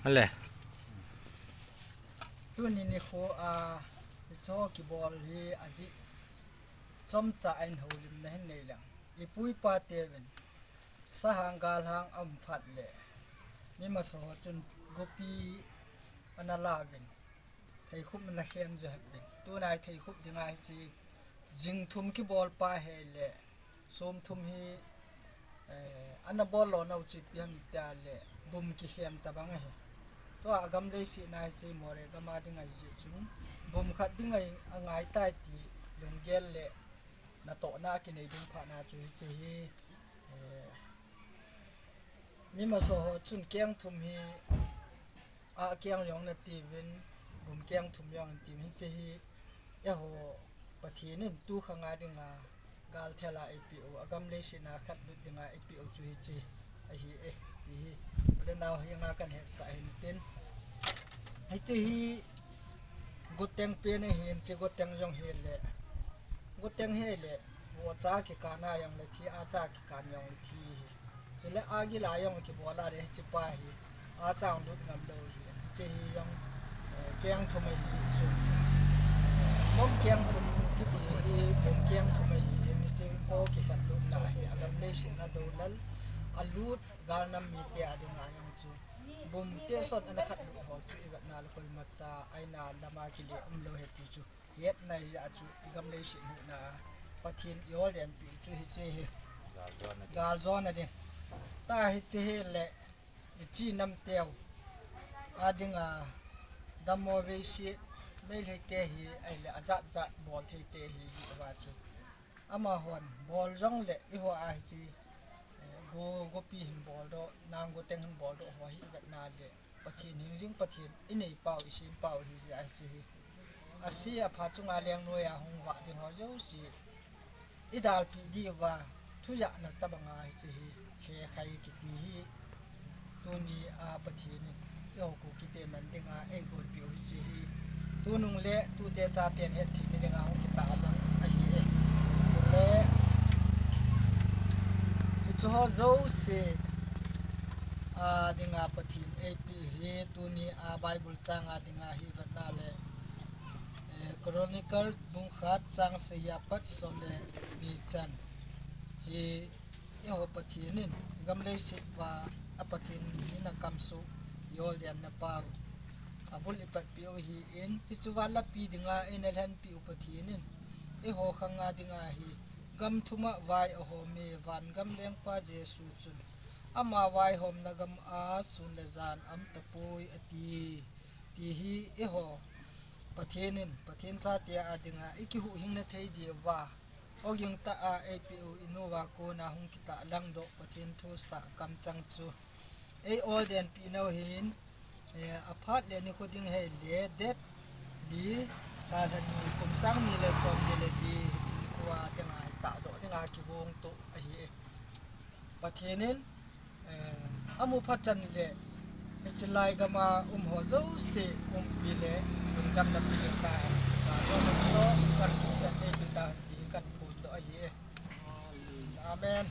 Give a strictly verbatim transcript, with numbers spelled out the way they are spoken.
Ale. Tuni nikho a, hiche kibol hi ajeh chomcha in houlimna hin nei leng. Ipu ipa teuvin, sahang galhang aum phat le, mi masa ho chun gopi ana lauvin, theikhum ana khen jo hepin. Tunai theikhum dinga hiche jing thum kibol pa hi le, som thum hi, eh, ana bol lou nau chu ipi ham tia le, bum kikhen tabang ahi. Tua gam leiset na hiche Moreh gam a ding ahi jeh chun, bum khat ding ahi angai tai ti lunggel le natohna kinei ding phatna chu hiche hi, eh, mi masa ho chun keng thum hi, a keng jong natiuvin, bum keng thum jong natiuvin, hiche hi eiho Pathen in tu khang a dinga gal thela eipeh u, agam leiset na khat lut dinga eipeh u chu hiche ahi e, ti hi. Ule nau hi nga kan hetsah hin tin. Hiche hi goteng pen ahin, hiche goteng jong hi le, goteng hi le, vo cha kikah na jong le thi, a cha kikah jong le thi hi. Chule agil a jong kibol a le hiche pa hi, a cha lut ngam lou hi. Hiche hi jong, eh, keng thum ahi jeh chun, eh, bum keng thum kiti hi, bum keng thum ahi, hiche o kikhen lutna hi, agam leiset na doulal, alut galnam mite a dinga jong chu, bum te son ana khat lut ho chu ivetna le koimacha aina lama kile umlou ahi ti chu. Hetna ahi jeh chu, igam leiset huhna a Pathen in eiolden pi chu hiche hi. Gal jona ding. Gal jona ding. Tua hiche hi le, ichi nam teu a dinga dammo veiset, Meitei te hi, ahile ajat jat bol thei te hi, hiva chu. Amahon bol jong le, eiho a hiche, eh, go, gopi hin bol doh, nang goteng hin bol doh ho hi ivetna le, Pathen hingjing Pathen inei pau, isem pau hi jeh a hiche hi. Ase apha chunga leng noiya hung vah ding ho jouse idalpi diuva, thujahna tabanga hiche hi, lhekhai kiti hi, tuni a Pathen in eiho Kuki te man dinga eigonpiu hiche hi. Tunung le tute chaten hetthei na dinga hung kitahlang ahi e. Chule, hiche ho jouse a dinga Pathen eipeh hi, tuni a Bible chang a dinga hi vetna le, eh, Chronicle bung khat chang sagi apat som le ni chan hi, eiho Pathen in gam leiset uva a Pathen hina kamsoh, eiolden na pau, abul ipatpeh u ahin, hiche uva lapi dinga eina lhenpeh u Pathen in eiho khang a dinga hi, gam thum a vai ahom e, van gam lengpa Jesu chun, ama vaihomna gam a sun le jan aum tapoi ati. Ti hi eiho Pathen in, Pathen chate a dinga ikihuhhingna thei diuva, ogin tah a eipeh u inu a kona hung kitahlang doh Pathen thusah kamchang chu eiolden pi nau hin, eh, aphat le nikho ding hi le date li, lha lha ni, kum sang ni le som ni le li, hiche nikho a dinga itahdoh dinga kigong to ahi e. Pathen in, eh, amu phat chan le, hiche lai gam a um ho jouse umpi le, lungdamna pe jing tahen. Lungdamna pe jing tahen ti kan phondoh ahi e. Amen.